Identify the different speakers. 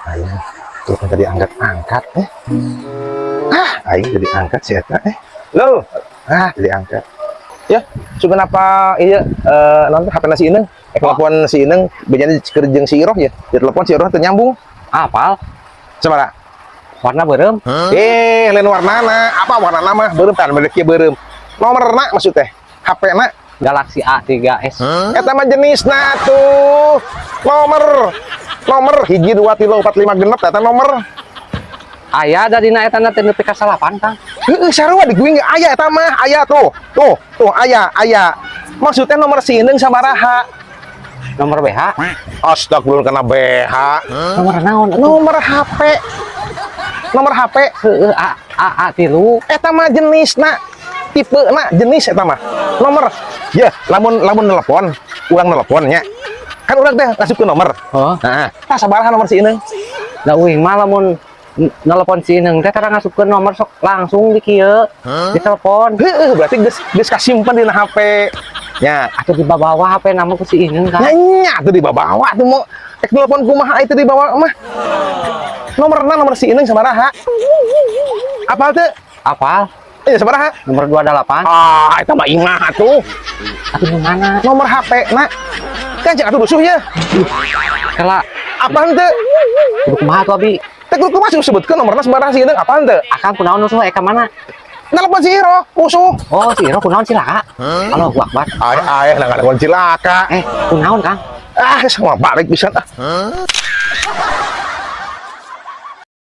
Speaker 1: Aing tuh kan tadi angkat-angkat eh. Ah, aing jadi angkat si eta eh. Lo, ah jadi angkat. Ya, sugan apa iya nonton HP si Ineng. Eh, telepon si Ineng, bejana keur jeung si Iroh ya. Di telepon si Iroh teu nyambung.
Speaker 2: Apal?
Speaker 1: Sabaraha?
Speaker 2: Warna beureum.
Speaker 1: Eh, lain warnana. Apa warnana mah? Beureum tan beureum kieu beureum. Nomorna maksud teh. HP na.
Speaker 2: Galaxy A3s.
Speaker 1: Eta mah jenisna tuh. Nomor. Nomor 1, 2, 3, 4, 5, 6 eta nomor.
Speaker 2: Aya da dina eta na teh nepi ka 9, Kang.
Speaker 1: Heeh, sarua di gue aya eta mah, aya tuh. Tuh, tuh aya, aya. Maksudnya nomor si Ineng sabaraha?
Speaker 2: Nomor BH.
Speaker 1: Astagfirullah, kena BH.
Speaker 2: Nomor naon atuh?
Speaker 1: Nomor HP. Nomor HP.
Speaker 2: Heeh, A A A 3.
Speaker 1: Eta mah jenisna, tipe na jenis eta mah. Nomor. Ya, lamun lamun nelpon, urang nelponnya. Kan urang teh ngasupkeun nomor.
Speaker 2: Oh.
Speaker 1: Nah, tah sabaraha nomor si Ineng?
Speaker 2: Da uing mah lamun nelpon si Ineng teh tara ngasupkeun nomor, sok langsung di kieu. Di telepon.
Speaker 1: Heeh, berarti geus geus kasimpen dina HP. Nya.
Speaker 2: Atuh dibawa HP nama ku si Ineng kan.
Speaker 1: Nya nya tuh dibawa tuh mau ek telepon kumaha itu dibawa mah. Nomorna, nomor si Ineng sabaraha? Apal teu?
Speaker 2: Apal?
Speaker 1: Eh, sabaraha?
Speaker 2: Nomor 28.
Speaker 1: Ah, eta mah imah atuh.
Speaker 2: Atuh nu mana?
Speaker 1: Nomor HP na. Kan cek atuh rusuh ya.
Speaker 2: Kela.
Speaker 1: Apal teu?
Speaker 2: Kudu kumaha tuh abi?
Speaker 1: Teh kudu kumaha sih, sebutkeun nomorna sabaraha si Ineng, apal teu?
Speaker 2: Akang kunaon rusuh ka mana?
Speaker 1: Nelpon si Iro, rusuh.
Speaker 2: Oh, si Iro kunaon cilaka? Allahu Akbar.
Speaker 1: Ay, ay, nah nggak cilaka.
Speaker 2: Eh, kunaon, Kang?
Speaker 1: Ah, sama balik bisa ah.